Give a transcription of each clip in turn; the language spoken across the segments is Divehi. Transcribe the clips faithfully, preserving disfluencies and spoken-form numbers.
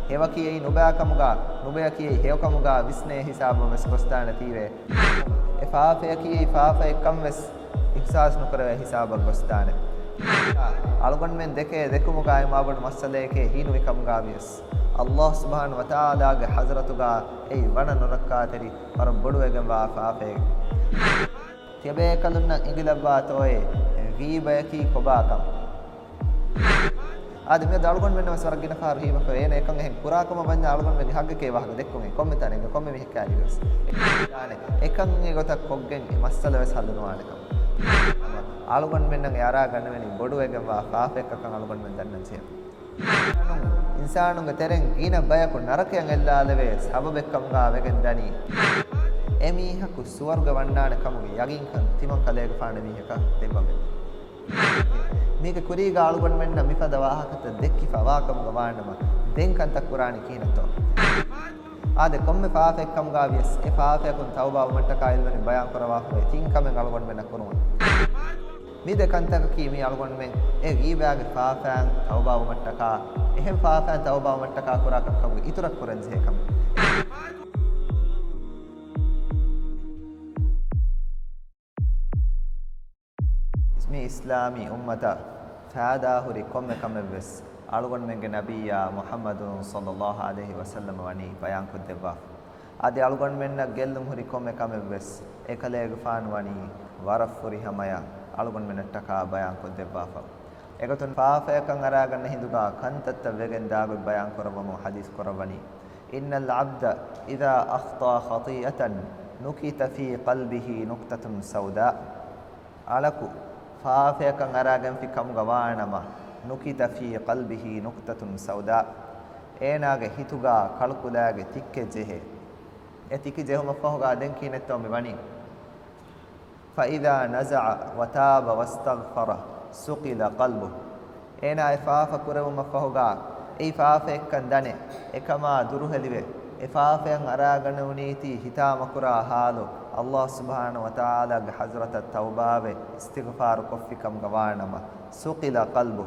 ހެޔޮއަކީ އެއީ ނުބައިކަމުގަ، ނުބަޔަކީ އެއީ ހެޔޮކަމުގަ ވިސްނޭ ހިސާބަށް ވެސް ގޮސްދާނެތީވެ. އެ ފާފަޔަކީ އެއީ ފާފައެއްކަން ވެސް އިޙްސާސް ނުކުރެވޭ ހިސާބަށް ގޮސްދާނެ. އަޅުގަނޑުމެން ދެކޭ ދެކުމުގައި މާބޮޑު މައްސަލައެކޭ ހީނުވިކަމުގަ ވިޔަސް، ﷲ ސުބްޙާނަހޫ ވަތަޢާލާގެ ޙަޟްރަތުގަ އެއީ ވަނަ ނުރައްކާތެރި ވަރަށް ބޮޑުވެގެންވާ ފާފައެއް. ތިޔަބޭކަލުންނަށް އެނގިލައްވާތޯއޭ ޣީބަޔަކީ ކޮބާކަން؟ އާދެ، މިއަދު އަޅުގަނޑުމެންނަށް ވެސް ވަރަށް ގިނަ ފަހަރު ހީވެފަ އޭނަ އެކަން އެހެން ކުރާކަމަށް ވަންޏާ އަޅުގަނޑުމެންގެ ޙައްޤެކޭ ވާހަކަ ދެއްކުން އެ ކޮންމެ ތަނެއްގަ ކޮންމެ މީހެއް ކާރިވެސް. އެކަން އެގޮތަށް ކޮށްގެން އެ މައްސަލަ ވެސް ޙައްލު ނުވާނެކަމަށް. އަޅުގަނޑުމެންނަށް އެ އަރާ ގަންނަވަނީ ބޮޑުވެގެންވާ ފާފައެއްކަކަން އަޅުގަނޑުމެން ދަންނަންޖެހޭ. އިންސާނުންގެ ތެރެއިން ގިނަ ބަޔަކު ނަރަކަޔަށް އެއްލާލެވޭ ސަބަބެއްކަމުގަ ވެގެން ދަނީ، އެ މީހަކު ސުވަރުގެ ވަންނާނެ ކަމުގެ ޔަގީންކަން ތިމަން ކަލޭގެފާނު މީހަކަށް ދެއްވަމެވެ. މީގެ ކުރީގަ އަޅުގަނޑުމެންނަށް މިފަދަ ވާހަކަތައް ދެއްކިފަ ވާކަމުގަ ވާނަމަ، ދެން ކަންތައް ކުރާނީ ކިހިނެއްތޯ؟ އާދެ، ކޮންމެ ފާފައެއްކަމުގަ ވިޔަސް އެ ފާފަޔަކުން ތައުބާވުމަށްޓަކާ އިލްމެނި ބަޔާން ކުރަވާފަވޭ ތިން ކަމެއް އަޅުގަނޑުމެންނަށް ކުރުމަށް. މި ދެ ކަންތަކަކީ މީ އަޅުގަނޑުމެން އެ ޣީބާގެ ފާފައިން ތައުބާވުމަށްޓަކާ، އެހެން ފާފައިން ތައުބާވުމަށްޓަކާ ކުރާ ކަންކަމުގެ އިތުރަށް ކުރަންޖެހޭ ކަމެއް. މި އިސްލާމީ އުއްމަތަށް ފައިދާހުރި ކޮންމެ ކަމެއްވެސް އަޅުގަނޑުމެންގެ ނަބިއްޔާ މުޙައްމަދު ޞައްލައްލާހު ޢަލައިހި ވަސައްލަމަ ވަނީ ބަޔާންކޮށްދެއްވާފަ. އަދި އަޅުގަނޑުމެންނަށް ގެއްލުން ހުރި ކޮންމެ ކަމެއްވެސް އެކަލޭގެފާނު ވަނީ ވަރަށް ފުރިހަމަޔަށް އަޅުގަނޑުމެންނަށްޓަކާ ބަޔާންކޮށްދެއްވާފަ. އެގޮތުން ފާފަޔަކަށް އަރާގަންނަ ހިނދުގަ ކަންތައްތައް ވެގެން ދާގޮތް ބަޔާންކުރައްވަމުން ޙަދީޘް ކުރައްވަނީ، إن العبد إذا أخطأ خطيئة نكت في قلبه نكتة سوداء. އަޅަކު ފާފަޔަކަށް އަރާގެންފި ކަމުގަ ވާނަމަ، نكت في قلبه نكتة سوداء، އޭނާގެ ހިތުގަ ކަޅުކުލައިގެ ތިއްކެއް ޖެހޭ. އެ ތިކި ޖެހުމަށްފަހުގަ ދެން ކިހިނެއްތޯ މި ވަނީ؟ فإذا نزع وتاب واستغفر صقل قلبه. އޭނާ އެ ފާފަ ކުރެވުމަށްފަހުގަ އެއީ ފާފައެއްކަން ދަނެ، އެކަމާ ދުރުހެލިވެ، އެ ފާފަޔަށް އަރާގަނެވުނީތީ ހިތާމަކުރާ ޙާލު، ﷲ ސުބްޙާނަހޫ ވަތަޢާލާގެ ޙަޟްރަތަށް ތައުބާވެ އިސްތިޣްފާރު ކޮށްފި ކަމުގަ ވާނަމަ، صقل قلبه،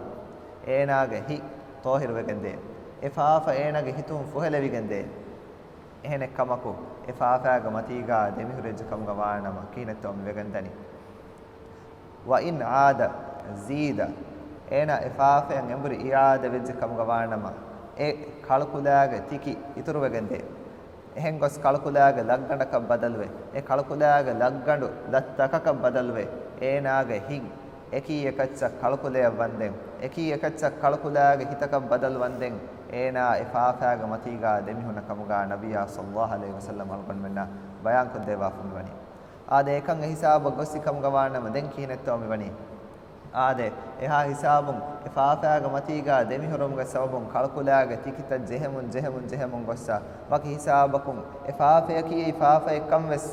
އޭނާގެ ހިތް ޠާހިރުވެގެންދޭ. އެ ފާފަ އޭނާގެ ހިތުން ފުހެލެވިގެންދޭ. އެހެނެއްކަމަކު، އެ ފާފައިގެ މަތީގަ ދެމިހުރެއްޖެ ކަމުގަ ވާނަމަ، ކިހިނެއްތޯ މި ވެގެންދަނީ؟ وإن عاد زيد، އޭނާ އެ ފާފައަށް އެނބުރި އިޢާދަ ވެއްޖެ ކަމުގަ ވާނަމަ، އެ ކަޅުކުލައިގެ ތިކި އިތުރުވެގެންދޭ. އެހެން ގޮސް ކަޅުކުލައިގެ ލައްގަނޑަކަށް ބަދަލުވެ، އެ ކަޅުކުލައިގެ ލައްގަނޑު ލައްތަކަކަށް ބަދަލުވެ، އޭނާގެ ހިތް އެކީ އެކައްޗަށް ކަޅުކުލައަށް ވަންދެން، އެކީ އެކައްޗަށް ކަޅުކުލައިގެ ހިތަކަށް ބަދަލު ވަންދެން، އޭނާ އެ ފާފައިގެ މަތީގަ ދެމިހުންނަ ކަމުގަ ނަބިއްޔާ ޞައްލައްލާހު ޢަލައިހި ވަސައްލަމަ އަޅުގަނޑުމެންނަށް ބަޔާންކޮށްދެއްވާފަ މިވަނީ. އާދެ، އެކަން އެ ހިސާބަށް ގޮއްސި ކަމުގަ ވާނަމަ، ދެން ކިހިނެއްތޯ މިވަނީ؟ އާދެ، އެހާ ހިސާބުން އެ ފާފައިގެ މަތީގަ ދެމިހުރުމުގެ ސަބަބުން ކަޅުކުލައިގެ ތިކިތައް ޖެހެމުން، ޖެހެމުން، ޖެހެމުން ގޮއްސަ، ވަކި ހިސާބަކުން އެ ފާފަޔަކީ އެއީ ފާފައެއްކަން ވެސް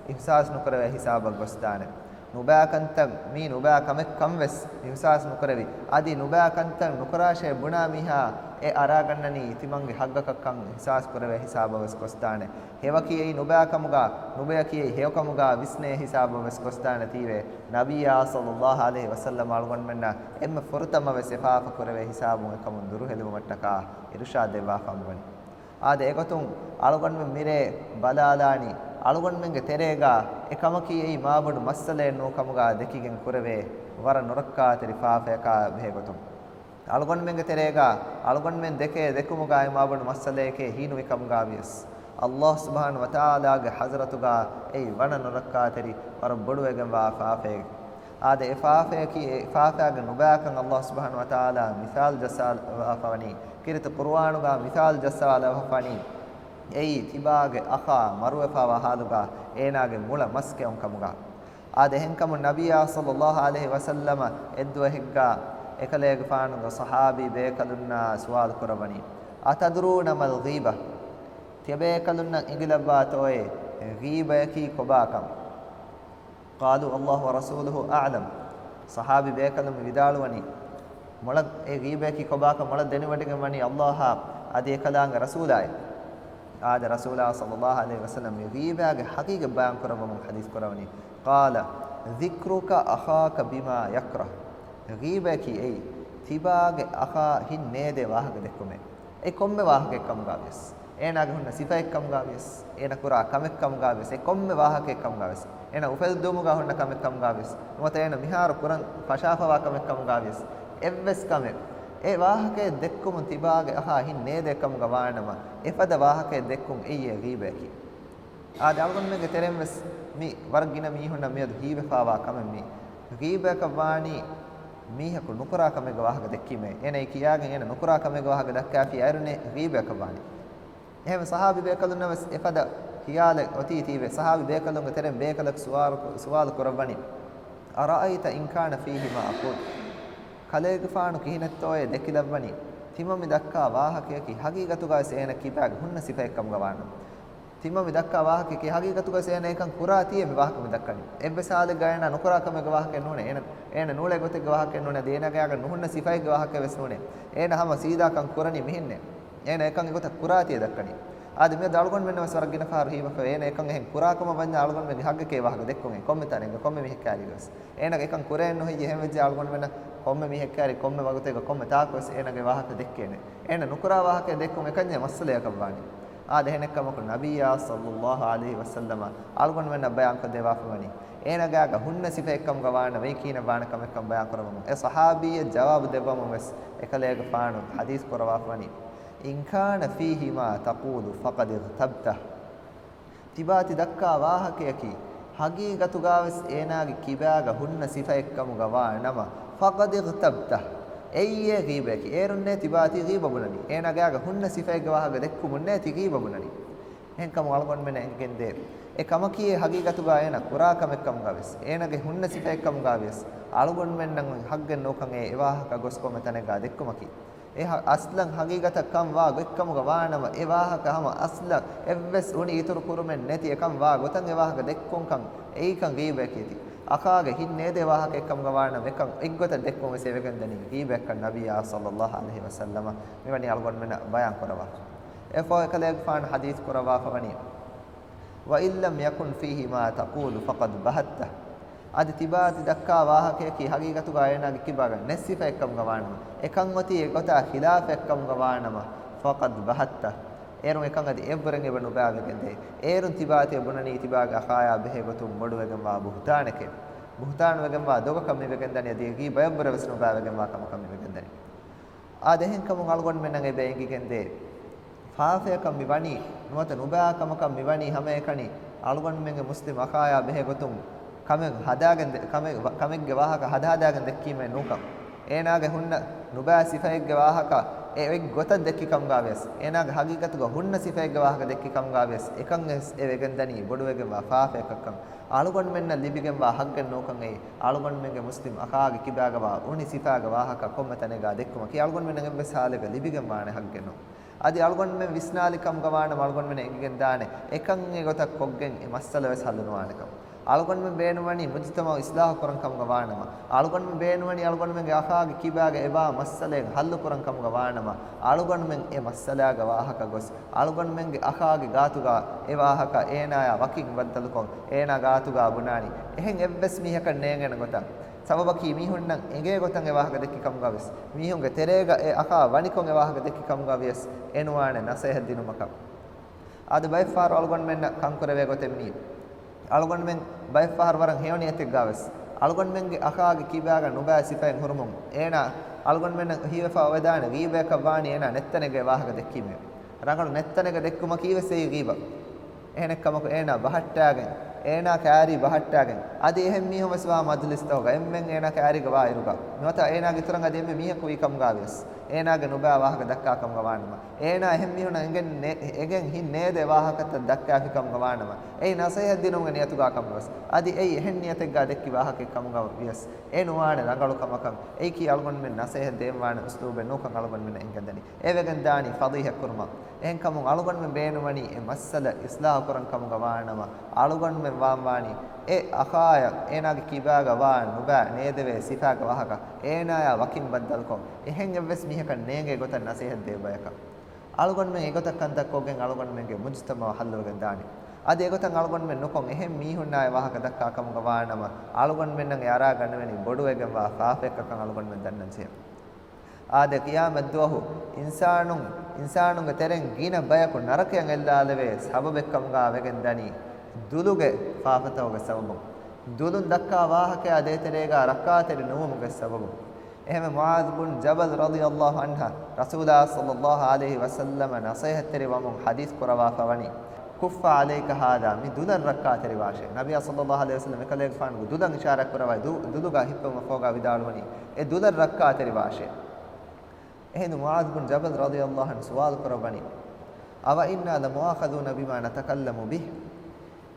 އިޙްސާސް ނުކުރެވޭ ހިސާބަށް ގޮސްދާނެ. ނުބައި ކަންތައް މީ ނުބައި ކަމެއްކަން ވެސް އިޙްސާސް ނުކުރެވި، އަދި ނުބައި ކަންތައް ނުކުރާށޭ ބުނާ މީހާ އެ އަރާގަންނަނީ ތިމަންގެ ޙައްޤަކަށްކަން އިޙްސާސް ކުރެވޭ ހިސާބަށް ވެސް ގޮސްދާނެ. ހެޔޮއަކީ އެއީ ނުބައި ކަމުގަ، ނުބަޔަކީ އެއީ ހެޔޮކަމުގަ ވިސްނޭ ހިސާބަށް ވެސް ގޮސްދާނެތީވެ. ނަބިއްޔާ ޞައްލައްލާހު ޢަލައިހި ވަސައްލަމަ އަޅުގަނޑުމެންނަށް އެންމެ ފުރަތަމަ ވެސް އެ ފާފަ ކުރެވޭ ހިސާބުން އެކަމުން ދުރުހެލިވުމަށްޓަކާ އިރުޝާދު ދެއްވާފަ މިވަނީ. އާދެ، އެގޮތުން އަޅުގަނޑުމެން މިރޭ ބަލާލާނީ، އަޅުގަނޑުމެންގެ ތެރޭގަ އެ ކަމަކީ އެއީ މާބޮޑު މައްސަލައެއް ނޫން ކަމުގަ ދެކިގެން ކުރެވޭ ވަރަށް ނުރައްކާތެރި ފާފަޔަކާ ބެހޭގޮތުން. އަޅުގަނޑުމެންގެ ތެރޭގަ އަޅުގަނޑުމެން ދެކޭ ދެކުމުގައި މާބޮޑު މައްސަލައެކޭ ހީނުވި ކަމުގަ ވިޔަސް، ﷲ ސުބްޙާނަހޫ ވަތަޢާލާގެ ޙަޟްރަތުގަ އެއީ ވަނަ ނުރައްކާތެރި ވަރަށް ބޮޑުވެގެންވާ ފާފައެއް. އާދެ، އެ ފާފަޔަކީ އެ ފާފައިގެ ނުބައިކަން ﷲ ސުބްޙާނަހޫ ވަތަޢާލާ މިސާލު ޖައްސާލަވާފަވަނީ، ކީރިތި ޤުރުއާނުގަ މިސާލު ޖައްސާލަވާފަވަނީ، އެއީ ތިބާގެ އަޚާ މަރުވެފަވާ ޙާލުގަ އޭނާގެ މުޅަ މަސް ކެއުން ކަމުގަ. އާދެ، އެހެންކަމުން ނަބިއްޔާ ޞައްލައްލާހު ޢަލައިހި ވަސައްލަމަ އެއްދުވަހެއްގަ އެކަލޭގެފާނުގެ ޞަޙާބީ ބޭކަލުންނާ ސުވާލު ކުރައްވަނީ، أتدرون ما الغيبة؟ ތިޔަބޭކަލުންނަށް އެނގިލައްވާތޯއޭ ޣީބަޔަކީ ކޮބާކަން؟ قالوا الله ورسوله أعلم. ޞަޙާބީ ބޭކަލުން ވިދާޅުވަނީ، މޮޅަށް އެ ޣީބަޔަކީ ކޮބާކަން މޮޅަށް ދެނެވޮޑިގެން ވަނީ ﷲ އާ އަދި އެކަލާނގެ ރަސޫލާއޭ. އާދެ، ރަސޫލާ ޞައްލައްލާހު ޢަލައިހި ވަސައްލަމް މި ޣީބާގެ ޙަޤީޤަތް ބަޔާން ކުރައްވަމުން ޙަދީޘް ކުރައްވަނީ، قال ذكرك أخاك بما يكره. ޣީބަޔަކީ އެއީ ތިބާގެ އަޚާ ހިތް ނޭދޭ ވާހަކަ ދެއްކުމޭ. އެ ކޮންމެ ވާހަކައެއްކަމުގާވިޔަސް، އޭނާގެ ހުންނަ ސިފައެއްކަމުގާވިޔަސް، އޭނަ ކުރާ ކަމެއްކަމުގާވިޔަސް، އެ ކޮންމެ ވާހަކައެއްކަމުގާވިޔަސް، އޭނަ އުފެއްދުމުގާ ހުންނަ ކަމެއްކަމުގާވިޔަސް، ނުވަތަ އޭނަ މިހާރު ކުރަން ފަށާފަވާ ކަމެއްކަމުގާވިޔަސް، އެއްވެސް ކަމެއް އެ ވާހަކައެއް ދެއްކުމުން ތިބާގެ އަޚާ ހިތް ނޭދޭ ކަމުގަ ވާނަމަ، އެފަދަ ވާހަކައެއް ދެއްކުން އެއީ ޣީބަޔަކީ. އާދެ، އަޅުގަނޑުމެންގެ ތެރެއިން ވެސް މި ވަރަށް ގިނަ މީހުންނަށް މިއަދު ހީވެފާވާ ކަމެއް މީ. ޣީބަޔަކަށް ވާނީ މީހަކު ނުކުރާ ކަމެއްގެ ވާހަކަ ދެއްކީމޭ. އޭނަ އެ ކިޔާގެން އޭނަ ނުކުރާ ކަމެއްގެ ވާހަކަ ދައްކާފި އައިރުނޭ ޣީބަޔަކަށް ވާނީ. އެހެން ސަހާބީ ބޭކަލުންނަށް ވެސް އެފަދަ ޚިޔާލެއް އޮތީތީވެ، ސަހާބީ ބޭކަލުންގެ ތެރެއިން ބޭކަލަކު ސުވާލު، ސުވާލު ކުރައްވަނީ، "أرأيت إن كان فيه ما أقول؟" ކަލޭގެފާނު ކިހިނެއްތޯއޭ ދެކިލައްވަނީ؟ ތިމަން މި ދައްކާ ވާހަކަޔަކީ ހަގީގަތުގަވެސް އޭނަ ކިބާގެ ހުންނަ ސިފައެއްކަމުގަ ވާނަމަ. ތިމަން މި ދައްކާ ވާހަކަޔަކީ ހަގީގަތުގަވެސް އޭނަ އެކަން ކުރާތީއޭ މި ވާހަކަ މި ދައްކަނީ. އެއްވެސް ހާލެއްގަ އޭނަ ނުކުރާ ކަމެއްގެ ވާހަކައެއް ނޫނޭ. އޭނަ، އޭނަ ނޫޅޭ ގޮތެއްގެ ވާހަކައެއް ނޫނޭ. އަދި އޭނާގެ އާގަ ނުހުންނަ ސިފައެއްގެ ވާހަކައެއް ވެސް ނޫނޭ. އޭނަ ހަމަ ސީދާ ކަން ކުރަނީ މިހެންނޭ. އޭނަ އެކަން އެގޮތަށް ކުރާތީއޭ ދައްކަނީ. އާދެ، މިއަދު އަޅުގަނޑުމެންނަށް ވެސް ވަރަށް ގިނަ ފަހަރު ހީވެފަ، އޭނަ އެކަން އެހެން ކުރާ ކަމަށް ވަންޏާ އަޅުގަނޑުމެންގެ ހައްގެކޭ ވާހަކަ ދެއްކުން އެ ކޮންމެ ތަނެއްގަ، ކޮންމެ މީހެއް ކާރިގަވެސް. އޭނަގެ އެކަން ކުރޭން ނުހިއްޔޭ، އެހެން ވެއްޖެ އަޅުގަނޑުމެންނަށް ކޮންމެ މީހެއް ކާރި ކޮންމެ ވަގުތެއްގަ ކޮންމެ ތާކުވެސް އޭނަގެ ވާހަކަ ދެއްކޭނެ. އޭނަ ނުކުރާ ވާހަކަ ދެއްކުން އެކަންޏެއް މައްސަލަޔަކަށް ވާނީ. އާދެ، އެހެނެއްކަމަކު ނަބިއްޔާ ޞައްލައްލާހު ޢަލައިހި ވަސައްލަމަ އަޅުގަނޑުމެންނަށް ބަޔާންކޮށްދެއްވާފަވަނީ، އޭނާގެ އާގަ ހުންނަ ސިފައެއްކަމުގަ ވާނަމަ އެއީ ކިހިނެއް ވާނެ ކަމެއްކަން ބަޔާންކުރައްވަމުން. އެ ޞަޙާބީއަށް ޖަވާބު ދެއްވަމުން ވެސް އެކަލޭގެފާނު ޙަދީޘް ކުރައްވާފަވަނީ، "إن كان فيه ما تقول فقد اغتبته." ތިބާ ތި ދައްކާ ވާހަކަޔަކީ، ހަގީގަތުގަވެސް އޭނާގެ ކިބާގަ ހުންނަ ސިފައެއްކަމުގަ ވާ ނަމަ، "فقد اغتبته." އެއީއޭ ޣީބަޔަކީ. އޭރުންނޭ ތިބާ ތި ޣީބަ ބުނަނީ. އޭނާގެ އާގަ ހުންނަ ސިފައެއްގެ ވާހަކަ ދެއްކުމުންނޭ ތި ޣީބަ ބުނަނީ. އެހެންކަމުން އަޅުގަނޑުމެންނަށް އެނގިގެންދޭ، އެ ކަމަކީ އެ ހަގީގަތުގަ އޭނާ ކުރާ ކަމެއްކަމުގަވެސް، އޭނާގެ ހުންނަ ސިފައެއްކަމުގަވިޔަސް، އަޅުގަނޑުމެންނަށް ހައްގެއް ނޫކަން އެ އެވާހަކަ ގޮސް ކޮންމެ ތަނެއްގަ ދެއްކުމަކީ. އެ ހަ-، އަސްލަން ހަގީގަތަށް ކަން ވާ ގޮތްކަމުގަ ވާނަމަ، އެ ވާހަކަ ހަމަ އަސްލަށް އެއްވެސް އުނި އިތުރު ކުރުމެއް ނެތި އެކަން ވާ ގޮތަށް އެ ވާހަކަ ދެއްކުންކަން އެއީކަން ޣީބަޔަކީތީ. އަޚާގެ ހިތް ނޭދޭ ވާހަކައެއްކަމުގަ ވާނަމަ، އެކަން އެއްގޮތަށް ދެއްކުން ވެސް އެވެގެންދަނީ ޣީބަޔަކަށް ނަބިއްޔާ ޞައްލައްލާހު ޢަލައިހި ވަސައްލަމަ މިވަނީ އަޅުގަނޑުމެންނަށް ބަޔާން ކުރައްވާފަ. އެއަށްފަހު އެކަލޭގެފާނު ޙަދީޘް ކުރައްވާފަވަނީ، "وإن لم يكن فيه ما تقول فقد بهته." އަދި ތިބާ ތި ދައްކާ ވާހަކަޔަކީ ހަގީގަތުގަ އޭނާގެ ކިބާގަ ނެތް ސިފައެއްކަމުގަ ވާނަމަ، އެކަން އޮތީ އެގޮތާ ޚިލާފެއްކަމުގަ ވާނަމަ، "فقد بهته." އޭރުން އެކަން އަދި އެއްވުރެން އެބަ ނުބައިވެގެންދޭ. އޭރުން ތިބާ ތި ބުނަނީ ތިބާގެ އަޚާޔާ ބެހޭ ގޮތުން ބޮޑުވެގެންވާ ބުހުތާނެކޭ. ބުހުތާނުވެގެންވާ ދޮގަކަށް މިވެގެންދަނީ އަދި އެ ޣީބަ އެއްވުރެ ވެސް ނުބައިވެގެންވާ ކަމަކަށް މިވެގެންދަނީ. އާދެ، އެހެންކަމުން އަޅުގަނޑުމެންނަށް އެބަ އެނގިގެންދޭ، ފާފަޔަކަށް މި ވަނީ، ނުވަތަ ނުބައިކަމަކަށް މި ވަނީ ހަމައެކަނި އަޅުގަނޑުމެންގެ މުސްލިމް އަޚާޔާ ބެހޭ ގޮތުން ކަމެއް ހަދާގެން ދެ-، ކަމެއް ވަ-، ކަމެއްގެ ވާހަކަ ހަދާ ހަދާގެން ދެއްކީމޭ ނޫކަން. އޭނާގެ ހުންނަ ނުބައި ސިފައެއްގެ ވާހަކަ އެ އޮތް ގޮތަށް ދެއްކި ކަމުގަ ވިޔަސް، އޭނާގެ ހަގީގަތުގަ ހުންނަ ސިފައެއްގެ ވާހަކަ ދެއްކި ކަމުގަ ވިޔަސް، އެކަން ވެސް އެ ވެގެންދަނީ ބޮޑުވެގެންވާ ފާފަޔަކަށްކަން. އަޅުގަނޑުމެންނަށް ލިބިގެންވާ ހައްގެއް ނޫކަން އެއީ، އަޅުގަނޑުމެންގެ މުސްލިމް އަޚާގެ ކިބާގަވާ އުނި ސިފާގެ ވާހަކަ ކޮންމެ ތަނެއްގަ ދެއްކުމަކީ އަޅުގަނޑުމެންނަށް އެއްވެސް ހާލެއްގަ ލިބިގެންވާނެ ހައްގެއް ނޫން. އަދި އަޅުގަނޑުމެން ވިސްނާލި ކަމުގަ ވާނަމަ އަޅުގަނޑުމެން އެނގިގެންދާނެ، އެކަން އެގޮތަށް ކޮށްގެން އެ މައްސަލަ ވެސް ހައްލު ނުވާނެކަން. އަޅުގަނޑުމެން ބޭނުންވަނީ މުޖުތަމަޢު އިޞްލާޙު ކުރަން ކަމުގަ ވާނަމަ، އަޅުގަނޑުމެން ބޭނުންވަނީ އަޅުގަނޑުމެންގެ އަޚާގެ ކިބާގަ އެވާ މައްސަލައެއް ހައްލު ކުރަން ކަމުގަ ވާނަމަ، އަޅުގަނޑުމެން އެ މައްސަލާގެ ވާހަކަ ގޮސް، އަޅުގަނޑުމެންގެ އަޚާގެ ގާތުގަ އެ ވާހަކަ އޭނާޔާ ވަކިން ބައްދަލުކޮށް، އޭނާ ގާތުގަ ބުނާނީ. އެހެން އެއްވެސް މީހަކަށް ނޭނގޭނެ ގޮތަށް. ސަބަބަކީ މީހުންނަށް އެނގޭ ގޮތަށް އެ ވާހަކަ ދެއްކި ކަމުގަ ވިޔަސް، މީހުންގެ ތެރޭގަ އެ އަޚާ ވަނިކޮށް އެ ވާހަކަ ދެއްކި ކަމުގަ ވިޔަސް، އެ ނުވާނެ ނަސޭހަތް ދިނުމަކަށް. އަދި ބައެއްފަހަރު އަޅުގަނޑުމެންނަށް ކަންކުރެވޭ ގޮތެއް މީ. އަޅުގަނޑުމެން ބައެއްފަހަރު ވަރަށް ހެޔޮ ނިޔަތެއްގަ ވެސް، އަޅުގަނޑުމެންގެ އަޚާގެ ކިބާގަ ނުބައި ސިފައެއް ހުރުމުން، އޭނާ އަޅުގަނޑުމެންނަށް ހީވެފަ އޮވެދާނެ ޣީބަޔަކަށް ވާނީ އޭނާ ނެތްތަނެއްގަ ވާހަކަ ދެއްކީމޭ. ރަނގަޅު ނެތްތަނެއްގަ ދެއްކުމަކީ ވެސް އެއީ ޣީބަ. އެހެނެއްކަމަކު އޭނާ ބަހައްޓާގެން، އޭނާ ކާރީ ބަހައްޓާގެން، އަދި އެހެން މީހުން ވެސް ވާ މަޖުލިސްތަކުގަ އެންމެން އޭނާ ކާރީގަ ވާ އިރުގަ، ނުވަތަ އޭނާގެ އިތުރަށް އަދި އެންމެ މީހަކު ވީ ކަމުގަ ވިޔަސް، އޭނާގެ ނުބައި ވާހަކަ ދައްކާ ކަމުގަ ވާނަމަ، އޭނާ އެހެން މީހުންނަށް އެނގެން ނޭ-، އެނގެން ހިތް ނޭދޭ ވާހަކަތައް ދައްކާފި ކަމުގަ ވާނަމަ، އެއީ ނަސޭހަތް ދިނުމުގެ ނިޔަތުގަ ކަމުގަ ވެސް، އަދި އެއީ އެހެން ނިޔަތެއްގަ ދެއްކި ވާހަކައެއް ކަމުގަ ވިޔަސް، އެ ނުވާނެ ރަނގަޅު ކަމަކަށް. އެއީކީ އަޅުގަނޑުމެން ނަސޭހަތް ދޭންވާނެ އުސްލޫބެއް ނޫކަން އަޅުގަނޑުމެންނަށް އެނގެންދަނީ. އެ ވެގެންދާނީ ފަޟީޙަތް ކުރުމަށް. އެހެންކަމުން އަޅުގަނޑުމެން ބޭނުންވަނީ އެ މައްސަލަ އިޞްލާޙު ކުރަން ކަމުގަ ވާނަމަ، އަޅުގަނޑުމެން ވާންވާނީ އެ އަޚާޔަށް އޭނާގެ ކިބާގަ ވާ ނުބައި ނޭދެވޭ ސިފާގެ ވާހަކަ އޭނާޔާ ވަކިން ބައްދަލުކޮށް، އެހެން އެއްވެސް މީހަކަށް ނޭނގޭ ގޮތަށް ނަސޭހަތް ދޭ ބަޔަކަށް. އަޅުގަނޑުމެން އެގޮތަށް ކަންތައް ކޮށްގެން އަޅުގަނޑުމެންގެ މުޖުތަމަޢު ހައްލުވެގެން ދާނީ. އަދި އެގޮތަށް އަޅުގަނޑުމެން ނުކޮށް، އެހެން މީހުންނާ އެ ވާހަކަ ދައްކާ ކަމުގަ ވާނަމަ، އަޅުގަނޑުމެންނަށް އެ އަރާގަންނަވަނީ ބޮޑުވެގެންވާ ފާފައެއްކަކަން އަޅުގަނޑުމެން ދަންނަންޖެހޭ. އާދެ، ޤިޔާމަތްދުވަހު އިންސާނުން، އިންސާނުންގެ ތެރެއިން ގިނަ ބަޔަކު ނަރަކަޔަށް އެއްލާލެވޭ ސަބަބެއްކަމުގާ ވެގެން ދަނީ ދުލުގެ ފާފަތަކުގެ ސަބަބުން. ދުލުން ދައްކާ ވާހަކަޔާ ދޭތެރޭގާ ރައްކާތެރި ނުވުމުގެ ސަބަބުން. އެހެންވެ، މުޢާޛު ބުން ޖަބަލް ރަޟިޔަﷲ ޢަންހަ ރަސޫލާ ޞައްލަﷲ ޢަލައިހި ވަސައްލަމަ ނަޞޭޙަތްތެރިވަމުން ޙަދީޘް ކުރަވާފަ ވަނީ، ކުއްފަ ޢަލައިކަ ހާޛާ، މި ދުލަށް ރައްކާތެރިވާށޭ. ނަބިއްޔާ ޞައްލަﷲ ޢަލައިހި ވަސައްލަމަ އެކަލޭގެފާނުގެ ދުލަށް އިޝާރާތް ކުރައްވާ ދު-، ދުލުގާ ހިއްޕެވުމަށްފަހުގާ ވިދާޅުވަނީ، އެ ދުލަށް ރައްކާތެރިވާށޭ. އެހިނދު މުޢާޛު ބުން ޖަބަލް ރަޟިޔަﷲ ޢަންހު ސުވާލު ކުރައްވަނީ، أَوَإِنَّا لَمُؤَاخَذُونَ بِمَا نَتَكَلَّمُ بِهِ؟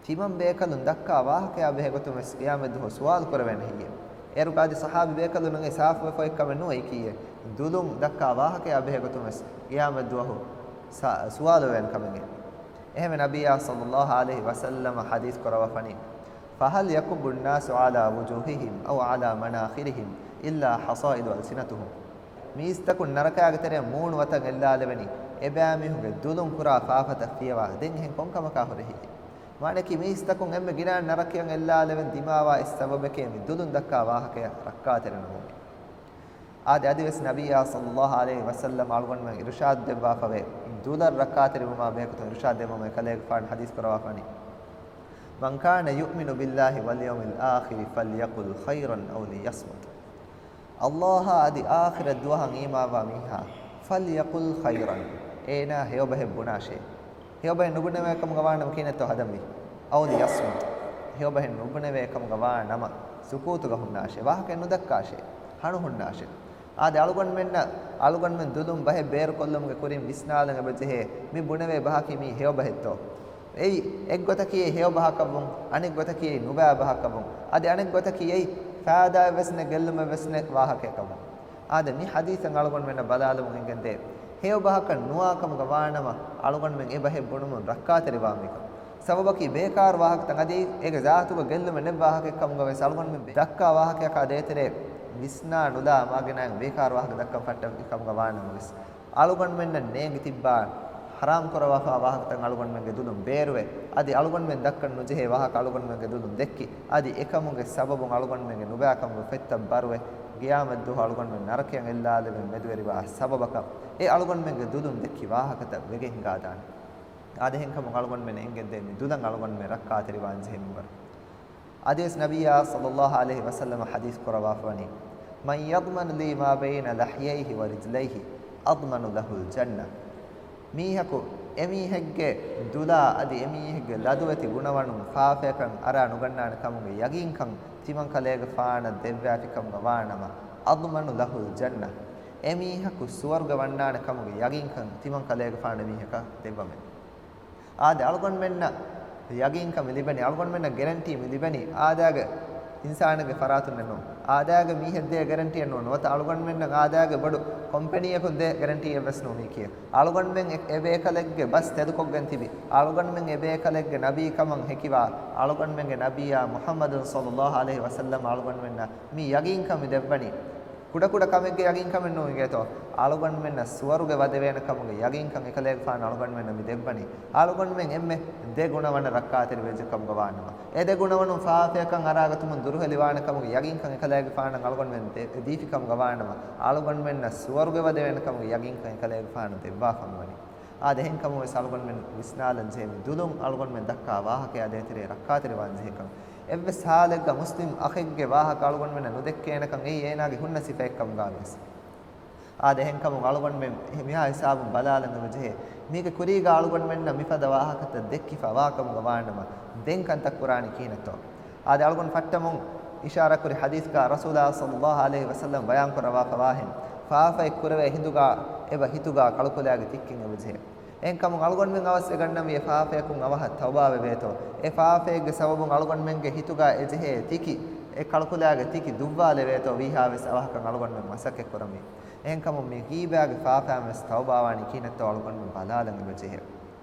ތިމަން ބޭކަލުން ދައްކާ ވާހަކަޔާ ބެހޭގޮތުން ވެސް ޤިޔާމަތްދުވަހު ސުވާލު ކުރެވޭނެ ހެއްޔޭ؟ އޭރުގަ އަދި ޞަޙާބީ ބޭކަލުންނަށް އެ ސާފުވެފަ އޮތް ކަމެއް ނޫން އެއީކީއެއް. ދުލުން ދައްކާ ވާހަކަޔާ ބެހޭގޮތުން ވެސް ޤިޔާމަތްދުވަހު ސާ-، ސުވާލުވެވޭނެ ކަމެއް. އެހެންވެ، ނަބިއްޔާ ޞައްލަﷲ ޢަލައިހި ވަސައްލަމަ ޙަދީޘް ކުރައްވާފަނީ، فَهَلْ يَكُبُّ النَّاسُ عَلَى وُجُوهِهِمْ أَوْ عَلَى مَنَاخِرِهِمْ إِلَّا حَصَائِدُ أَلْسِنَتِهِمْ؟ މީސްތަކުން ނަރަކަޔާގެ ތެރެއަށް މޫނު ވަތަށް އެއްލާލެވެނީ، އެބައިމީހުންގެ ދުލުން ކުރާ ފާފަތައް ފިޔަވާ. ދެން އެހެން ކޮންކަމަކާ ހުރެހި؟ މާނައަކީ، މީސްތަކުން އެންމެ ގިނަ ނަރަކަޔަށް އެއްލާލެވެން ދިމާވާ އެއް ސަބަބެކޭ މި ދުލުން ދައްކާ ވާހަކަޔަށް ރައްކާތެރި ނުވުމޭ. އާދެ، އަދިވެސް ނަބިއްޔާ ޞައްލަﷲ ޢަލައިހި ވަސައްލަމަ އަޅުގަނޑުމެން އިރުޝާދު ދެއްވާފަވޭ، ދުލަށް ރައްކާތެރިވުމާ ބެހޭގޮތުން އިރުޝާދު ދެއްވުމުން އެކަލޭގެފާނު ޙަދީޘް ކުރައްވާފަނީ، مَنْ كَانَ يُؤْمِنُ بِاللَّهِ وَالْيَوْمِ الْآخِرِ فَلْيَقُلْ خَيْرًا أَوْ لِيَصْمُتْ. ﷲ އާ އަދި އާޚިރަތް ދުވަހަށް އީމާންވާ މީހާ، فَلْيَقُلْ خَيْرًا، އޭނާ ހެޔޮބަހެއް ބުނާށޭ. ހެޔޮބަހެއް ނުބުނެވޭ ކަމުގަ ވާނަމަ ކިހިނެއްތޯ ހަދަންވީ؟ أَوْ لِيَصْمُتْ، ހެޔޮބަހެއް ނުބުނެވޭ ކަމުގަ ވާ ނަމަ، ސުކޫތުގަ ހުންނާށޭ، ވާހަކައެއް ނުދައްކާށޭ، ހަނު ހުންނާށޭ. އާދެ، އަޅުގަނޑުމެންނަށް، އަޅުގަނޑުމެން ދުލުން ބަހެއް ބޭރުކޮށްލުމުގެ ކުރިން ވިސްނާލަން އެބަޖެހޭ، މި ބުނެވޭ ބަހަކީ މީ ހެޔޮބަހެއްތޯ؟ އެއީ އެއްގޮތަކީ އެއީ ހެޔޮ ބަހަކަށްވުން، އަނެއްގޮތަކީ އެއީ ނުބައި ބަހަކަށްވުން، އަދި އަނެއްގޮތަކީ އެއީ ފައިދާއެއްވެސް ނެތް، ގެއްލުމެއްވެސް ނެތް ވާހަކައަކަށްވުން. އާދެ، މި ޙަދީޘަށް އަޅުގަނޑުމެންނަށް ބަލާލަމުން އެނގެންދޭ، ހެޔޮ ބަހަކަށް ނުވާ ކަމުގަ ވާނަމަ، އަޅުގަނޑުމެން އެ ބަހެއް ބުނުމުން ރައްކާތެރިވާ މީކަން. ސަބަބަކީ ބޭކާރު ވާހަކަތައް، އަދި އޭގެ ޒާތުގަ ގެއްލުމެއް ނެތް ވާހަކައެއްކަމުގަވެސް އަޅުގަނޑުމެން ދައްކާ ވާހަކަޔަކާ ދޭތެރޭ ވިސްނާ ނުލާ މާގިނައިން ބޭކާރު ވާހަކަ ދައްކަން ފައްޓަވި ކަމުގަ ވާނަމަވެސް، އަޅުގަނޑުމެންނަށް ނޭނގި ތިއްބާ ޙަރާމް ކުރައްވާފާ ވާހަކަތައް އަޅުގަނޑުމެންގެ ދުލުން ބޭރުވެ، އަދި އަޅުގަނޑުމެން ދައްކަން ނުޖެހޭ ވާހަކަ އަޅުގަނޑުމެންގެ ދުލުން ދެއްކި، އަދި އެކަމުގެ ސަބަބުން އަޅުގަނޑުމެންގެ ނުބައިކަމުގެ ފޮތްތައް ބަރުވެ، ގިޔާމަތްދުވަހު އަޅުގަނޑުމެން ނަރަކަޔަށް އެއްލާލެވެން މެދުވެރިވާ ސަބަބަކަށް އެ އަޅުގަނޑުމެންގެ ދުލުން ދެއްކި ވާހަކަތައް ވެގެން ހިނގާދާނެ. އާދެ، އެހެންކަމުން އަޅުގަނޑުމެން އެނގެންދޭ މި ދުލަށް އަޅުގަނޑުމެން ރައްކާތެރިވާން ޖެހޭ މިންވަރު. އަދިވެސް ނަބިއްޔާ ޞައްލަﷲ ޢަލައިހި ވަސައްލަމަ ޙަދީޘް ކުރައްވާފަވަނީ، مَنْ يَضْمَنُ لِي مَا بَيْنَ لَحْيَيْهِ وَرِجْلَيْهِ أَضْمَنْ لَهُ الْجَنَّةَ. މީހަކު، އެމީހެއްގެ ދުލާ އަދި އެމީހެއްގެ ލަދުވެތި ގުނަވަނުން ފާފަޔަކަށް އަރާ ނުގަންނާނެ ކަމުގެ ޔަގީންކަން ތިމަން ކަލޭގެފާނަށް ދެއްވާފި ކަމުގަ ވާނަމަ، أَضْمَنْ لَهُ الْجَنَّةَ، އެމީހަކު ސުވަރުގެ ވަންނާނެ ކަމުގެ ޔަގީންކަން ތިމަން ކަލޭގެފާނު އެމީހަކަށް ދެއްވަމެވެ. އާދެ، އަޅުގަނޑުމެންނަށް ޔަގީންކަން މި ލިބެނީ، އަޅުގަނޑުމެންނަށް ގެރެންޓީ މި ލިބެނީ، އާދައިގެ އިންސާނެއްގެ ފަރާތުންނެއް ނޫން. އާދައިގެ މީހެއް ދޭ ގެރެންޓީއެއް ނޫން. ނުވަތަ އަޅުގަނޑުމެންނަށް އާދައިގެ ބޮޑު ކޮމްޕެނީއަކުން ދޭ ގެރެންޓީއެއް ވެސް ނޫނީކީ. އަޅުގަނޑުމެން އެ، އެ ބޭކަލެއްގެ ބަސް ތެދުކޮށްގެން ތިބި، އަޅުގަނޑުމެން އެ ބޭކަލެއްގެ ނަބީ ކަމަށް ހެކިވާ، އަޅުގަނޑުމެންގެ ނަބިއްޔާ މުޙައްމަދު ޞައްލަﷲ ޢަލައިހި ވަސައްލަމަ އަޅުގަނޑުމެންނަށް މި ޔަގީންކަން މި ދެއްވަނީ. ކުޑަކުޑަ ކަމެއްގެ ޔަގީންކަމެއް ނޫން އިނގޭތޯ؟ އަޅުގަނޑުމެންނަށް ސުވަރުގެ ވަދެވޭނެ ކަމުގެ ޔަގީންކަން އެކަލޭގެފާނު އަޅުގަނޑުމެންނަށް މި ދެއްވަނީ. އަޅުގަނޑުމެން އެންމެ ދެ ގުނަވަނަށް ރައްކާތެރިވެއްޖެ ކަމުގަ ވާނަމަ، އެ ދެ ގުނަވަނުން ފާފަޔަކަށް އަރާގަތުމުން ދުރުހެލިވާނެ ކަމުގެ ޔަގީންކަން އެކަލޭގެފާނަށް އަޅުގަނޑުމެން ދެ-، ދީފި ކަމުގަ ވާނަމަ، އަޅުގަނޑުމެންނަށް ސުވަރުގެ ވަދެވޭނެ ކަމުގެ ޔަގީންކަން އެކަލޭގެފާނު ދެއްވާފަ މިވަނީ. އާދެ، އެހެންކަމުން ވެސް އަޅުގަނޑުމެން ވިސްނާލަން ޖެހޭ މި ދުލުން އަޅުގަނޑުމެން ދައްކާ ވާހަކަޔާ ދޭތެރޭ ރައްކާތެރިވާން ޖެހޭކަން. އެއްވެސް ހާލެއްގަ މުސްލިމް އަޚެއްގެ ވާހަކަ އަޅުގަނޑުމެންނަށް ނުދެއްކޭނެކަން އެއީ އޭނާގެ ހުންނަ ސިފައެއްކަމުގަ ވިޔަސް. އާދެ، އެހެންކަމުން އަޅުގަނޑުމެން މިހާ ހިސާބުން ބަލާލަން އެބަޖެހޭ. މީގެ ކުރީގަ އަޅުގަނޑުމެންނަށް މިފަދަ ވާހަކަތައް ދެއްކިފަ ވާކަމުގަ ވާނަމަ، ދެން ކަންތައް ކުރާނީ ކިހިނެއްތޯ؟ އާދެ، އަޅުގަނޑު ފައްޓަމުން އިޝާރާތްކުރި ޙަދީޘްގަ ރަސޫލާ ޞައްލަﷲ ޢަލައިހި ވަސައްލަމަ ބަޔާންކުރައްވާފަވާހެން، ފާފައެއް ކުރެވޭ ހިނދުގަ އެބަ ހިތުގަ ކަޅުކުލައިގެ ތިއްކިން އެބަޖެހޭ. އެހެންކަމުން އަޅުގަނޑުމެން އަވަސްވެގަންނަންވީ އެ ފާފަޔަކުން އަވަހަށް ތައުބާވެވޭތޯ، އެ ފާފައެއްގެ ސަބަބުން އަޅުގަނޑުމެންގެ ހިތުގަ އެޖެހޭ ތިކި، އެ ކަޅުކުލައިގެ ތިކި ދުއްވާލެވޭތޯ ވީހާވެސް އަވަހަކަށް އަޅުގަނޑުމެން މަސައްކަތްކުރަންވީ. އެހެންކަމުން މި ޣީބާގެ ފާފައިން ވެސް ތައުބާވާނީ ކިހިނެއްތޯ އަޅުގަނޑުމެން ބަލާލަން އެބަޖެހޭ.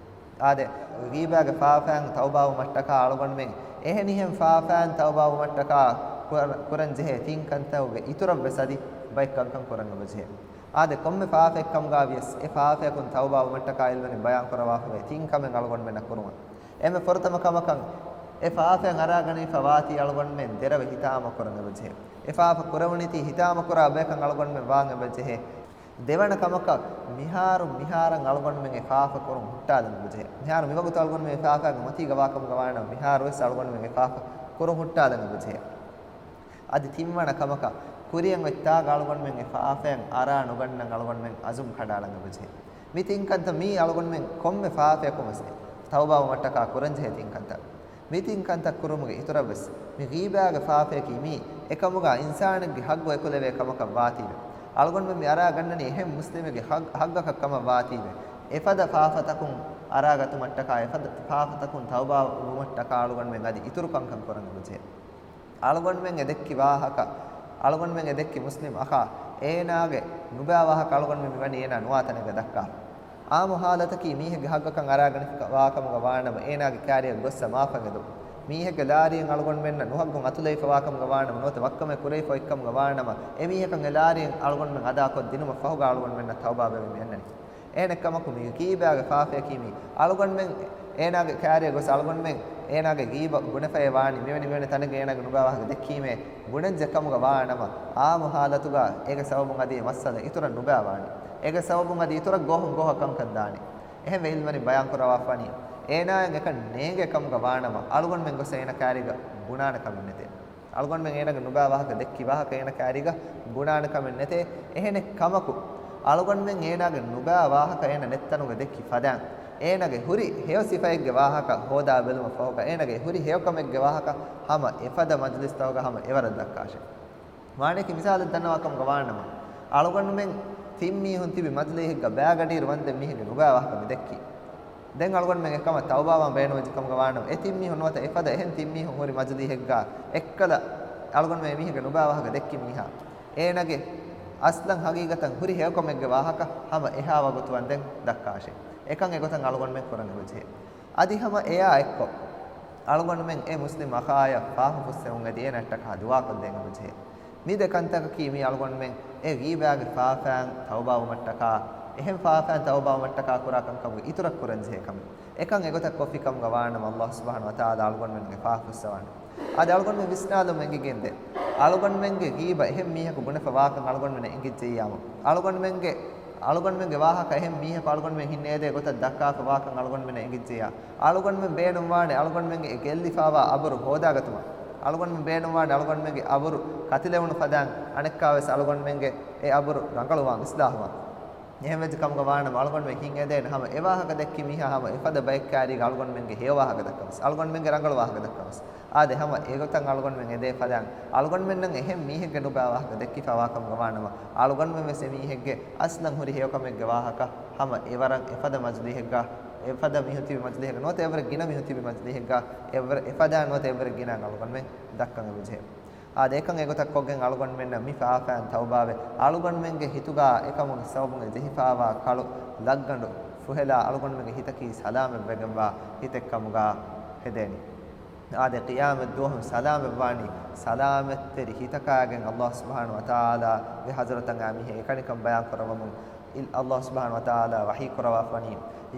އާދެ، ޣީބާގެ ފާފައިން ތައުބާވުމަށްޓަކާ އަޅުގަނޑުމެން އެހެނިހެން ފާފައިން ތައުބާވުމަށްޓަކާ ކުރ-، ކުރަންޖެހޭ ތިން ކަންތަކުގެ އިތުރަށްވެސް އަދި ބައެއް ކަންކަން ކުރަން އެބަޖެހޭ. އާދެ، ކޮންމެ ފާފައެއްކަމުގަ ވިޔަސް އެ ފާފަޔަކުން ތައުބާވުމަށްޓަކާ އިލްމެން ބަޔާންކުރައްވާފަވޭ ތިން ކަމެއް އަޅުގަނޑުމެންނަށް ކުރުމަށް. އެންމެ ފުރަތަމަ ކަމަކަށް އެ ފާފައިން އަރާގަނެވިފަ ވާތީ އަޅުގަނޑުމެން ދެރަވެ ހިތާމަ ކުރަން އެބަޖެހޭ. އެ ފާފަ ކުރެވުނީތީ ހިތާމަކުރާ ބަޔަކަށް އަޅުގަނޑުމެން ވާން އެބަޖެހޭ. ދެވަނަ ކަމަކަށް، މިހާރު މިހާރަށް އަޅުގަނޑުމެން އެ ފާފަ ކުރުން ހުއްޓާލަން އެބަޖެހޭ. މިހާރު މިވަގުތު އަޅުގަނޑުމެން އެ ފާފައިގެ މަތީގަ ވާކަމުގަ ވާނަމަ، މިހާރުވެސް އަޅުގަނޑުމެން އެ ފާފަ ކުރުން ހުއްޓާލަން އެބަޖެހޭ. އަދި ތިންވަނަ ކަމަކަށް، ކުރިއަށް އޮތް ތާގަ އަޅުގަނޑުމެން އެ ފާފައިން އަރާ ނުގަންނަން އަޅުގަނޑުމެން އަޒުމް ކަނޑައަޅަން އެބަޖެހޭ. މި ތިން ކަންތައް މީ އަޅުގަނޑުމެން ކޮންމެ ފާފަޔަކުން ވެސް ތައުބާވުމަށްޓަކާ ކުރަންޖެހޭ ތިން ކަންތައް. މި ތިން ކަންތައް ކުރުމުގެ އިތުރަށް ވެސް މި ޣީބާގެ ފާފަޔަކީ މީ އެކަމުގަ އިންސާނެއްގެ ޙައްޤު އެކުލެވޭ ކަމަކަށް ވާތީވެ، އަޅުގަނޑުމެން މި އަރާ ގަންނަނީ އެހެން މުސްލިމެއްގެ ޙައްޤަ، ޙައްޤަކަށް ކަމަށް ވާތީވެ، އެފަދަ ފާފަތަކުން އަރާގަތުމަށްޓަކާ، އެފަދަ ފާފަތަކުން ތައުބާވުމަށްޓަކާ އަޅުގަނޑުމެން އަދި އިތުރު ކަންކަން ކުރަން އެބަޖެހޭ. އަޅުގަނޑުމެން އެ ދެއްކި ވާހަކަ، އަޅުގަނޑުމެން އެ ދެއްކި މުސްލިމް އަޚާ، އޭނާގެ ނުބައި ވާހަކަ އަޅުގަނޑުމެން މިވަނީ އޭނާ ނުވާ ތަނެއްގަ ދައްކާފަ. އާއްމު ޙާލަތަކީ މީހެއްގެ ޙައްޤަކަށް އަރާގަނެފަ ވާކަމުގަ ވާނަމަ، އޭނާގެ ކާރިއަށް ގޮއްސަ މާފަށް އެދުން. މީހެއްގެ ލާރިއެއް އަޅުގަނޑުމެންނަށް ނުހައްގުން އަތުލައިފަ ވާކަމުގަ ވާނަމަ، ނުވަތަ ވައްކަމެއް ކުރެވިފަ އޮތްކަމުގަ ވާނަމަ، އެ މީހަކަށް އެ ލާރިއެއް އަޅުގަނޑުމެން އަދާކޮށް ދިނުމަށް ފަހުގަ އަޅުގަނޑުމެންނަށް ތައުބާވެވެ މި އަންނަނީ. އެހެނެއްކަމަކު، މި ޣީބާގެ ފާފަޔަކީ މީ އަޅުގަނޑުމެން އޭނާގެ ކާރިއަށް ގޮސް އަޅުގަނޑުމެން އޭނާގެ ޣީބަ ބުނެފައި ވާނީ، މިވެނި މިވެނި ތަނެއްގަ އޭނާގެ ނުބައި ވާހަކަ ދެއްކީމޭ ބުނަންޖެ ކަމުގަ ވާނަމަ، އާއްމު ޙާލަތުގަ އޭގެ ސަބަބުން އަދި އެ މައްސަލަ އިތުރަށް ނުބައިވާނީ. އޭގެ ސަބަބުން އަދި އިތުރަށް ގޯހުން ގޯހަށް ކަންކަން ދާނީ. އެހެންވެ ޢިލްމުވެރިން ބަޔާން ކުރައްވާފަނީ، އޭނާއަށް އެކަން ނޭނގޭ ކަމުގަ ވާނަމަ، އަޅުގަނޑުމެން ގޮސް އޭނަ ކާރީގަ ބުނާނެ ކަމެއް ނެތޭ. އަޅުގަނޑުމެން އޭނާގެ ނުބައި ވާހަކަ ދެއްކި ވާހަކަ އޭނަ ކާރީގަ ބުނާނެ ކަމެއް ނެތޭ. އެހެނެއް ކަމަކު، އަޅުގަނޑުމެން އޭނާގެ ނުބައި ވާހަކަ އޭނަ ނެތްތަނުގަ ދެއްކި ފަދައިން، އޭނާގެ ހުރި ހެޔޮ ސިފައެއްގެ ވާހަކަ ހޯދާ ބެލުމަށް ފަހުގަ، އޭނާގެ ހުރި ހެޔޮ ކަމެއްގެ ވާހަކަ ހަމަ އެފަދަ މަޖިލިސްތަކުގަ ހަމަ އެވަރަށް ދައްކާށޭ. މާނަޔަކީ، މިސާލަށް ދަންނަވާ ކަމުގަ ވާނަމަ، އަޅުގަނޑުމެން ތިން މީހުން ތިބި މަޖިލީހެއްގަ ބައިގަޑިއިރު ވަންދެން މީހެއްގެ ނުބައި ވާހަކަ މި ދެއްކީ. ދެން އަޅުގަނޑުމެން އެކަމަށް ތައުބާވާން ބޭނުންވެއްޖެ ކަމުގަ ވާނަމަ، އެ ތިން މީހުން ނުވަތަ އެފަދަ އެހެން ތިން މީހުން ހުރި މަޖިލީހެއްގަ އެއްކަލަ އަޅުގަނޑުމެން އެ މީހެއްގެ ނުބައި ވާހަކަ ދެއްކި މީހާ، އޭނާގެ އަސްލަށް ހަގީގަތަށް ހުރި ހެޔޮކަމެއްގެ ވާހަކަ ހަމަ އެހާ ވަގުތު ވަންދެން ދައްކާށޭ. އެކަން އެގޮތަށް އަޅުގަނޑުމެން ކުރަން އެބަޖެހޭ. އަދި ހަމަ އެއާ އެއްކޮށް، އަޅުގަނޑުމެން އެ މުސްލިމް އަޚާޔަށް ފާފަ ފުއްސެވުން އެދި އޭނައަށްޓަކާ ދުޢާކޮށްދޭން އެބަޖެހޭ. މި ދެ ކަންތަކަކީ މީ އަޅުގަނޑުމެން އެ ޣީބާގެ ފާފައިން ތައުބާވުމަށްޓަކާ، އެހެން ފާފައިން ތައުބާވުމަށްޓަކާ ކުރާ ކަންކަމުގެ އިތުރަށް ކުރަންޖެހޭ ކަމެއް. އެކަން އެގޮތަށް ކޮށްފި ކަމުގަ ވާނަމަ، ﷲ ސުބްޙާނަހޫ ވަތަޢާލާ އަޅުގަނޑުމެންގެ ފާފަ ފުއްސަވާނެ. އަދި އަޅުގަނޑުމެން ވިސްނާލުމުން އެނގިގެންދޭ، އަޅުގަނޑުމެންގެ ޣީބަ އެހެން މީހަކު ބުނެފަ ވާކަން އަޅުގަނޑުމެންނަށް އެނގިއްޖެއްޔާމު، އަޅުގަނޑުމެންގެ، އަޅުގަނޑުމެންގެ ވާހަކަ އެހެން މީހަކު އަޅުގަނޑުމެން ހިންނައިދޭ ގޮތަށް ދައްކާފަ ވާކަން އަޅުގަނޑުމެންނަށް އެނގިއްޖެއްޔާ، އަޅުގަނޑުމެން ބޭނުންވާނެ އަޅުގަނޑުމެންގެ އެ ގެއްލިފާވާ އަބުރު ހޯދާގަތުމަށް. އަޅުގަނޑުމެން ބޭނުންވާނެ އަޅުގަނޑުމެންގެ އަބުރު ކަތިލެވުނު ފަދައިން، އަނެއްކާވެސް އަޅުގަނޑުމެންގެ އެ އަބުރު ރަނގަޅުވާން، އިސްލާހުވާން. އެހެންވެއްޖެ ކަމުގަ ވާނަމަ، އަޅުގަނޑުމެން ހިން އެދޭނެ ހަމަ އެ ވާހަކަ ދެއްކި މީހާ ހަމަ އެފަދަ ބައެއް ކާރީގަ އަޅުގަނޑުމެންގެ ހެޔޮ ވާހަކަ ދައްކަވަސް، އަޅުގަނޑުމެންގެ ރަނގަޅު ވާހަކަ ދައްކަވަސް. އާދެ، ހަމަ އެގޮތަށް އަޅުގަނޑުމެން އެދޭ ފަދައިން، އަޅުގަނޑުމެންނަށް އެހެން މީހެއްގެ ނުބައި ވާހަކަ ދެއްކިފަ ވާކަމުގަ ވާނަމަ، އަޅުގަނޑުމެން ވެސް އެ މީހެއްގެ އަސްލަން ހުރި ހެޔޮކަމެއްގެ ވާހަކަ ހަމަ އެވަރަށް އެފަދަ މަޖިލީހެއްގަ، އެފަދަ މީހުން ތިބި މަޖިލީހެއްގަ ނުވަތަ އެވަރަށް ގިނަ މީހުން ތިބި މަޖިލީހެއްގަ، އެވަރަށް އެފަދައިން ނުވަތަ އެވަރަށް ގިނައިން އަޅުގަނޑުމެން ދައްކަން އެބަޖެހޭ. އާދެ، އެކަން އެގޮތަށް ކޮށްގެން އަޅުގަނޑުމެންނަށް މި ފާފައިން ތައުބާވެ، އަޅުގަނޑުމެންގެ ހިތުގަ އެކަމުގެ ސަބަބުން އެ ޖެހިފާވާ ކަޅު ލައްގަނޑު ފުހެލާ، އަޅުގަނޑުމެންގެ ހިތަކީ ސަލާމަތްވެގެންވާ ހިތެއްކަމުގަ ހެދޭނީ. އާދެ، ޤިޔާމަތް ދުވަހުން ސަލާމަތްވާނީ، ސަލާމަތްތެރި ހިތަކާގެން ﷲ ސުބްޙާނަހޫ ވަތަޢާލާގެ ޙަޟްރަތަށް އާ މީހެއް އެކަނިކަން ބަޔާން ކުރައްވަމުން، ﷲ ސުބްޙާނަހޫ ވަތަޢާލާ ވަޙީ ކުރައްވާފަނީ،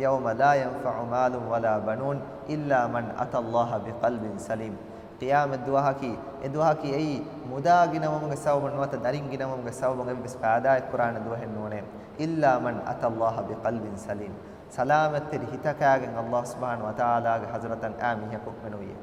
يَوْمَ لَا يَنْفَعُ مَالٌ وَلَا بَنُونَ إِلَّا مَنْ أَتَى اللَّهَ بِقَلْبٍ سَلِيمٍ. ޤިޔާމަތް ދުވަހަކީ، އެ ދުވަހަކީ އެއީ މުދާ ގިނަވުމުގެ ސަބަބުން ނުވަތަ ދަރިން ގިނަވުމުގެ ސަބަބުން އެއްވެސް ފައިދާއެއް ކުރާނެ ދުވަހެއް ނޫނޭ. إِلَّا مَنْ أَتَى اللَّهَ بِقَلْبٍ سَلِيمٍ. ސަލާމަތްތެރި ހިތަކާގެން ﷲ ސުބްޙާނަހޫ ވަތަޢާލާގެ ޙަޟްރަތަށް އާ މީހަކު މެނުވިއޭ.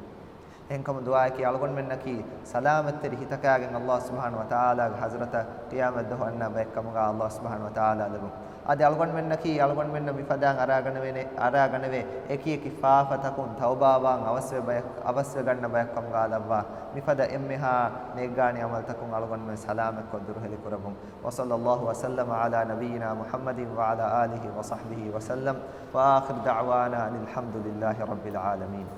އެހެންކަމުން ދުޢާއަކީ އަޅުގަނޑުމެންނަކީ ސަލާމަތްތެރި ހިތަކާގެން ﷲ ސުބްޙާނަހޫ ވަތަޢާލާގެ ޙަޟްރަތަށް ޤިޔާމަތް ދުވަހު އަންނާ ބައެއްކަމުގަ ﷲ ސުބްޙާނަހޫ ވަތަޢާލާ ލެއްވުން. އަދި އަޅުގަނޑުމެންނަކީ އަޅުގަނޑުމެންނަށް މިފަދައިން އަރާގަނެވޭނެ، އަރާގަނެވޭ އެކި އެކި ފާފަތަކުން ތައުބާވާން އަވަސްވެ ބަޔަކު، އަވަސްވެގަންނަ ބަޔަކު ކަމުގަ ލައްވާ، މިފަދަ އެންމެހާ ނޭއްގާނީ ޢަމަލުތަކުން އަޅުގަނޑުމެން ސަލާމަތްކޮށް ދުރުހެލި ކުރަމުން. وصلى الله وسلم على نبينا محمد وعلى آله وصحبه وسلم، وآخر دعوانا أن الحمد لله رب العالمين.